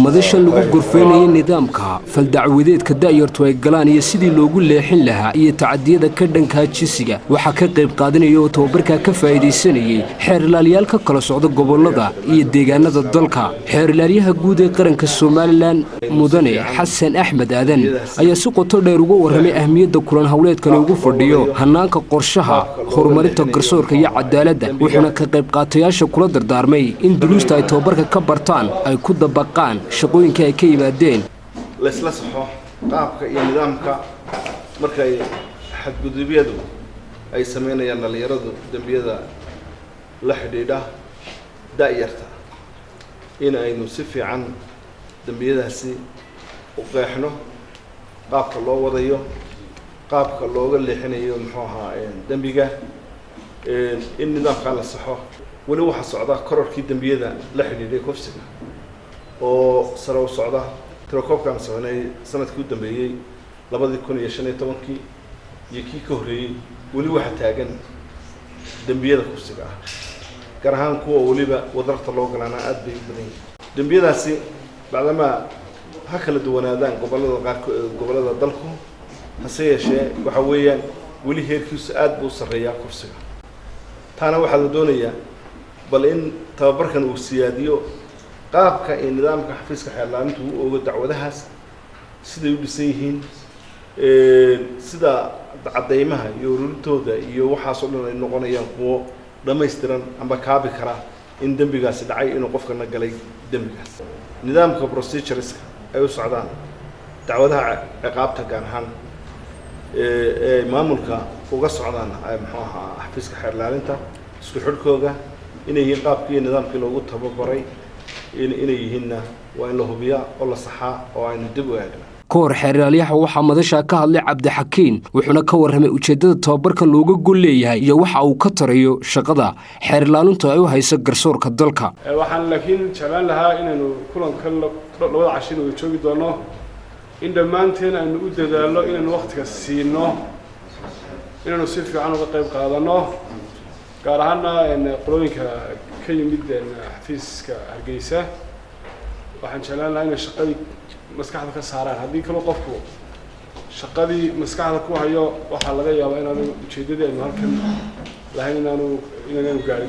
Madashan lagu gorfaynayay nidaamka faldacwadeedka da'yartu ay galaan iyo sidii loogu leexin lahaa iyo tacadiyada ka dhankaa jinsiga waxaa ka qayb qaadanaya oo tababarkaa ka faa'iidaysanayey xeerilaalyaal ka kala socda gobollada iyo deegaanada dalka. Xeerilaalyaha guud ee qaranka Somaliland, mudane Xasan Axmed Aadan, ayaa si qoto dheer uga warramay ahmiyadda kulan howleedkani ugu fadhiyo hannaanka qorshaha horumarinta garsoorka iyo cadaaladda, wuxuuna ka qayb qaatayaasha kula dardaarmay in duruusta ay tababarka ka bartaan ay ku dabaqaan shaqooyinkii ay ka yimaadeen. Laysla saxo qaabka iyo nidaamka markay xadgudubyadu ay sameynayaan dhallinyaradu, dembiyada la xidhiidha da'yarta, in aynu si fiican dembiyadaasi u qeexno, qaabka loo wadayo, qaabka looga leexinayo, muxuu ahaa, dembiga, in nidaamkaa la saxo. Weli waxaa socda kororkii dembiyada la xidhiidhay kufsiga oo sare u socda. Tirakoobkaan soconay sanadkii u dambeeyey 2015-kii iyo kii ka horreeyey, weli waxaa taagan dembiyada kufsiga ah, gaar ahaan kuwa weliba wadarta loo galaana aad bay u badan yihin dembiyadaasi. Bacdamaa ha kala duwanaadaan gobollada qaarko, gobollada dalku, hase yeeshee waxa weeyaan weli heerkiisu aad buu u sarreeyaa kufsiga. Taana waxaa la doonayaa bal in tababarkan uu siyaadiyo qaabka iyo nidaamka xafiiska xeerlaalintu u ogo dacwadahaas, siday u dhisan yihiin, sida caddeymaha iyo ururintooda iyo waxaasoo dhan ay noqonayaan kuwo dhammaystiran amba kaabi kara in dembigaasi dhacay, inuu qofkana galay dembigaas. Nidaamka procedureska ay u socdaan dacwadaha ciqaabta, gaar ahaan ee maamulka uga socdaan, muxuu ahaa, xafiiska xeerlaalinta, isku xidhkooga inay yihiin qaabkii iyo nidaamkii loogu tababaray inay yihiinna waa in la hubiyaa oo la saxaa oo aynu dib u eegna. Ka hor xeeraalyaha waxaa madashaa ka hadlay Cabdixakiin, wuxuuna ka warramay ujeeddada tababarkan looga gol leeyahay iyo waxa uu ka tarayo shaqada xeerlaalintu ay u hayso garsoorka dalka. Waxaan laakiin jeclaan lahaa inaynu kulankan labada cashin wada joogi doono, in dhammaanteen aynu u dadaallo inaynu waktiga siino, inaynu si fiican uga qayb qaadanno, gaar ahaana qolooyinka ka yimid xafiiska Hargeysa. Waxaan jeclaan lahaa inay shaqadii maskaxda ka saaraan. Haddii kaloo qofku shaqadii maskaxda ku hayo, waxaa laga yaabaa inaanu ujeeddadii aynu halkan lahayn inaanu gaadhin.